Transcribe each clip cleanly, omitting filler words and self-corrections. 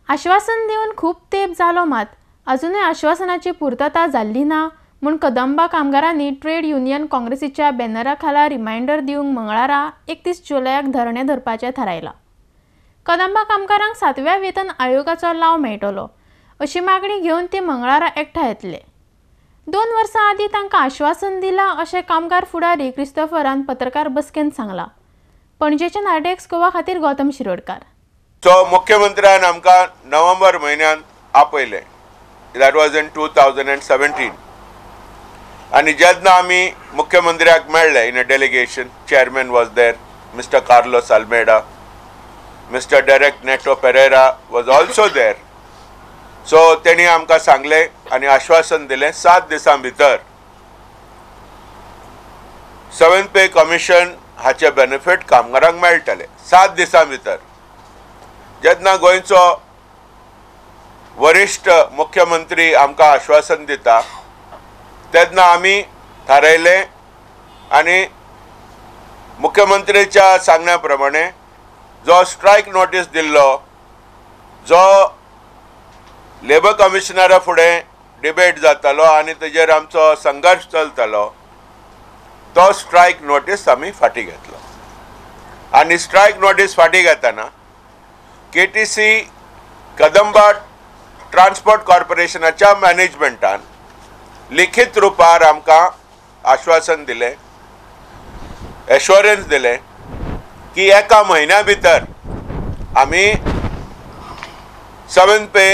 आश्वासन दिवन खूब तेंप जालो मात अजुनूय आश्वासनाची पुर्तता जाल्ली ना म्हूण कदंबा कामगारांनी ट्रेड युनियन काँग्रेसीच्या बॅनरा खाला रिमायंडर दिवंक मंगळारा 31 जुलयाक धरणें धरपाचें थारायलां. कदंबा कामगारांक 7व्या वेतन आयोगाचो लाव मेळटलो अशी मागणी घेवन ते मंगळारा एकठांय येतले. 2 वर्सां आदीं तांकां आश्वासन दिलां अशें कामगार फुडारी क्रिस्तोफरान पत्रकार बसकेंत सांगलां. पणजेच्या नार्डेक्स गोवा खातीर गौतम शिरोडकार. सो मुख्यमंत्र्यान आमकां नोव्हेंबर म्हयन्यान आपयलें, that was in 2017. आनी जेन्ना आमी मुख्यमंत्र्याक मेळ्ळे in a delegation, chairman was there mister Carlos Almeida, mister Derek Neto Pereira was also there. So तेणी आमकां सांगलें आनी आश्वासन दिलें 7 दिसां भितर 7th पे कमिशन हाचे बेनिफीट कामगारांक मेळटले 7 दिसां भितर. जेन्ना गोंयचो वरिश्ठ मुख्यमंत्री आमकां आश्वासन दिता तेन्ना आमी थारायलें आनी मुख्यमंत्रीच्या सांगण्या प्रमाणे जो स्ट्रायक नोटीस दिल्लो, जो लेबर कमिशनरा फुडें डिबेट जातालो आनी तेजेर आमचो संघर्श चलतालो, तो स्ट्रायक नोटीस आमी फाटीं घेतलो. आनी स्ट्रायक नोटीस फाटीं घेतना KTC Kadamba transport कॉर्पोरेशनाच्या मॅनेजमेंटान लिखीत रुपार आमकां आश्वासन दिलें, एश्योरन्स दिलें की एका म्हयन्या भितर आमी 7th पे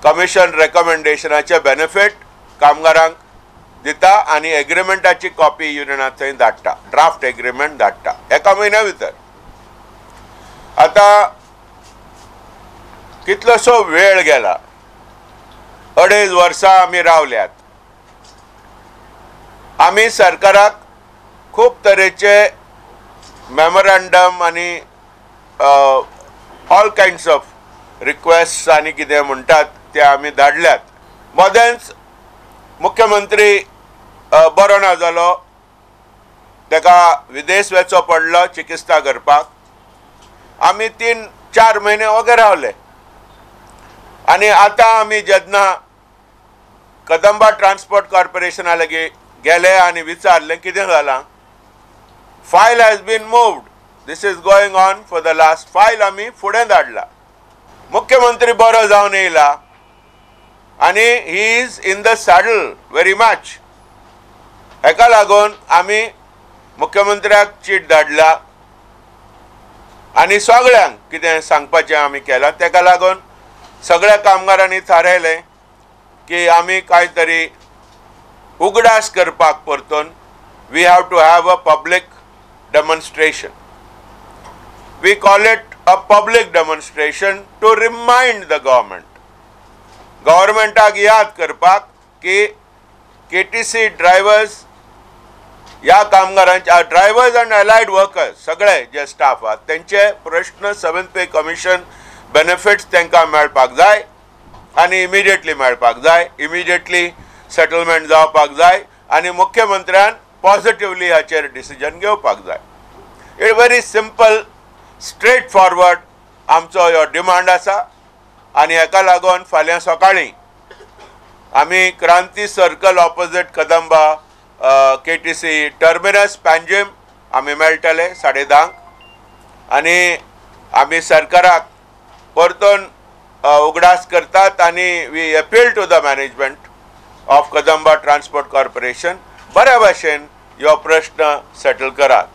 कमिशन रेकमेंडेशनाचे बेनिफीट कामगारांक दिता आनी एग्रीमेंटाची कॉपी युनियना थंय धाडटा, ड्राफ्ट एग्रीमेंट धाडटा एका म्हयन्या भितर. आतां कितलोसो वेळ गेला, 2.5 वर्सां आमी रावल्यात. आमी सरकाराक खूब तरेचे मेमोरंडम आनी ऑल कायंड्स ऑफ रिक्वेस्ट आनी कितें म्हणटात ते आमी धाडल्यात. मदेंच मुख्यमंत्री बरो ना जालो, ताका विदेश वचचो पडलो चिकित्सा करपाक. आमी 3-4 म्हयने वगैरे रावले आनी आतां आमी जेन्ना कदंबा ट्रान्सपोर्ट कॉर्पोरेशना लागीं गेले आनी विचारलें कितें जालां, file has been moved, this is going on for the last, file आमी फुडें धाडला. मुख्यमंत्री बरो जावन येयला आनी he is in the saddle very much. हेका लागून आमी मुख्यमंत्र्याक चीट धाडला आनी सगळ्यांक कितें सांगपाचें आमी केलां. तेका लागून सगळ्या कामगारांनी थारायलें की आमी कांय तरी उगडास करपाक परतून we have to have a public demonstration. We call it a public demonstration to remind the government, गव्हर्मेंटाक याद करपाक की KTC drivers ह्या कामगारांच्या ड्रायव्हर्स आनी एलायड वर्कर्स सगळे जे स्टाफ आहात तेंचे प्रश्न 7th पे कमिशन बेनिफिट्स तांकां मेळपाक जाय आनी इमिडिएटली मेळपाक जाय, इमिडिएटली सेटलमेंट जावपाक जाय आनी मुख्यमंत्र्यान पॉझिटिवली हाचेर डिसिजन घेवपाक जाय. It very simple, straight forward आमचो ह्यो डिमांड आसा आनी हेका लागून फाल्यां सकाळीं आमी Kranti circle opposite Kadamba KTC terminus Panjim आमी मेळटले 10:30 आनी आमी सरकाराक परतून उगडास करतात आनी we appeal to the management of Kadamba transport corporation बऱ्या भाशेन ह्यो प्रश्न सेटल करात.